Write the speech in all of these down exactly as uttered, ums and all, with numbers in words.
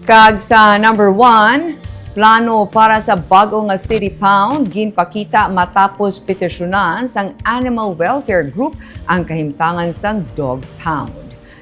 Kag sa number one, plano para sa bag-o nga City Pound ginpakita matapos petisyonan sang Animal Welfare Group ang kahimtangan sang Dog Pound.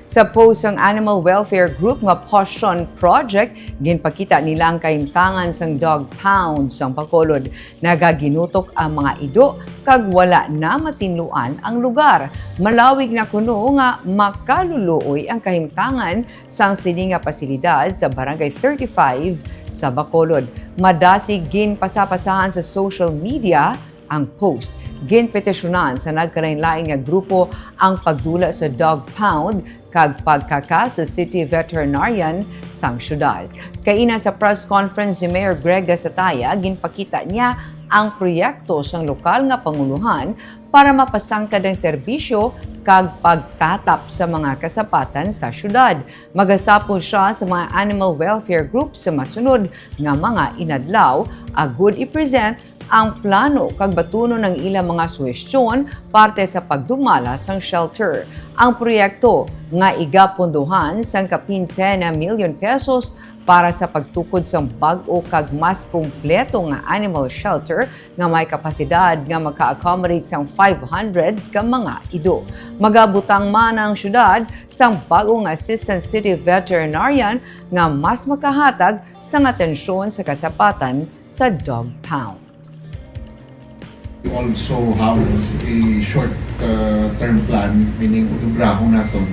Sa post sang Animal Welfare Group nga Passion Project, ginpakita nila ang kahimtangan sang Dog Pound sang Bacolod. Nagaginutok ang mga ido kag wala na matinluan ang lugar. Malawig na kuno nga makaluluoy ang kahimtangan sang sini nga pasilidad sa Barangay thirty-five sa Bacolod. Madasig ginpasapasahan sa social media ang post. Ginpetisyonan sa nagkalainlain nga grupo ang pagdula sa dog pound kag pagkaka sa city veterinarian sang syudad. Kaina sa press conference ni Mayor Greg Gasataya, ginpakita niya ang proyekto sang lokal nga pangulohan para mapasangkad ang serbisyo kag pagtatap sa mga kasapatan sa syudad. Magasapol sia sa mga animal welfare groups sa masunod nga mga inadlaw, agud i-present ang plano kag batunon ang ilang mga suhestyon parte sa pagdumala sang shelter. Ang proyekto nga igapondohan sang kapin ten million pesos para sa pagtukod sang bag-o kag mas kompleto nga animal shelter nga may kapasidad nga maka-accommodate sang five hundred ka mga ido. Magabutang man ang syudad sang bag-o nga assistant city veterinarian nga mas makahatag sang atensyon sa kasapatan sa dog pound. We also have a short uh, term plan, meaning udubrahon naton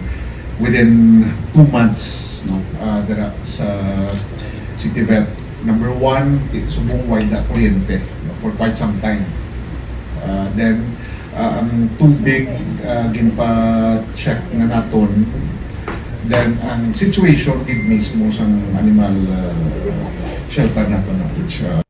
within two months, no, uh, dira sa City Vet. Number one, subong way na kuryente, no, for quite some time. Uh, then, uh, ang tubig, uh, ginpa-check na naton. Then, ang situation gid mismo sang animal uh, shelter naton, no, which uh,